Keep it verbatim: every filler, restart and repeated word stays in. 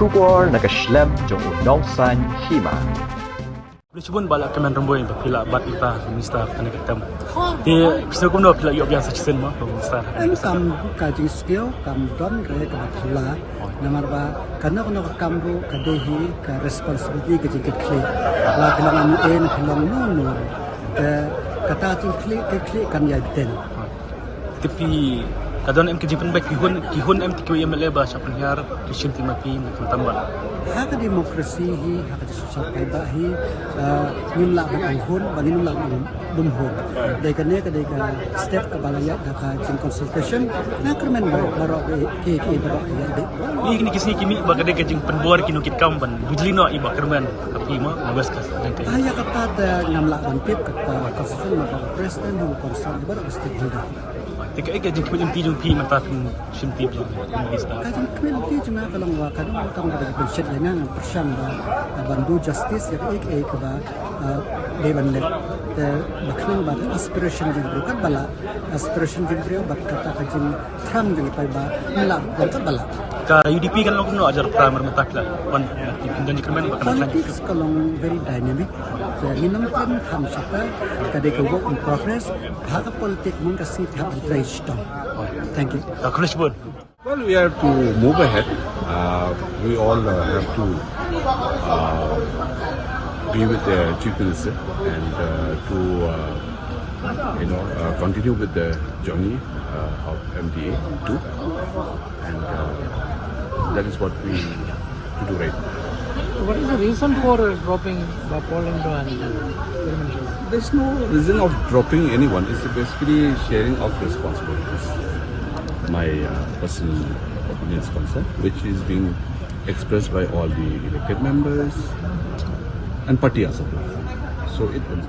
Khubor na ka shlem jong u nongsan hima. Khublei shibun Bah Lahkmen Rymbui ba phi la bat ïa ka Minister kane ka term. Te phi sngew kumno, phi la ïoh biang sa shisien mo ka Minister? Em, kam, ka jingsngew kam don re kaba phylla. Namar ba kano kano ka kam ruh ka dei hi ka responsibility, ka jingkitkhlieh. La phi long M L A ne phi long no no, te kata jingkitkhlieh kan ïai bteng. Te phi, ka don em ka jingpynbeit, ki hun, ki hun em te kiwei ki M L A ba shah pynhiar, ki shim ti ma phi na khamtam ba? Ha ka democracy hi, ha ka jingshah paidbah hi, ah, ngim lah ban ong hun, ba ngim lah ban ong bym hun. Dei kane ka dei ka step kaba la ïaid da ka jingconsultation. Nga kyrmen ba baroh ki, ki, ki baroh ki ïaid. Ni kine ki sngi ki mih ba ka dei ka jingpynbor ki nongkitkam ban bujli noh ïa Bah Kyrmen ha phi mo, na West Khasi. Ah, ïa kata te ngam lah ban tip, kata consultation ma ka president, hong consult baroh ka stakeholder. Te kaei ka jingkhmih lynti jong phi mynta phin shim ti biang Minister? Ka jingkhmih lynti jong nga ka long ba ka dang kam ka dang pynshit ïa nga, nga pyrshang ba, ah, ban do justice ïa kaei kaei kaba, ah, dei ban leh. Te ba khnang ba aspiration jong u briew kan ba lah, aspiration jong u briew bad kata ka jingthrang jong u paidbah, ba lah ban kan ba lah. Ka U D P kan long kumno, hajar phra mar mynta phi la wan, phi don jingkyrmen ba kan long? Politics ka long very dynamic. Te ngin ym kren kham shata, ka dei ka work in progress. Ha ka politics mynta ka sngi phi hap ban trei shitom. Thank you. Ka khublei shibun. Well, we have to move ahead. Uh, we all, uh, have to, uh, be with the Chief Minister and, uh, to, uh, you know, uh, continue with the journey, uh, of M D A two, and, uh, that is what we to do right now. What is the reason for, uh, dropping, uh, Paul Lyngdoh and, uh, Kyrmen Shylla? There's no reason of dropping anyone. It's basically sharing of responsibilities. My, uh, personal opinion is concerned, which is being expressed by all the elected members and party as a whole. So it ends.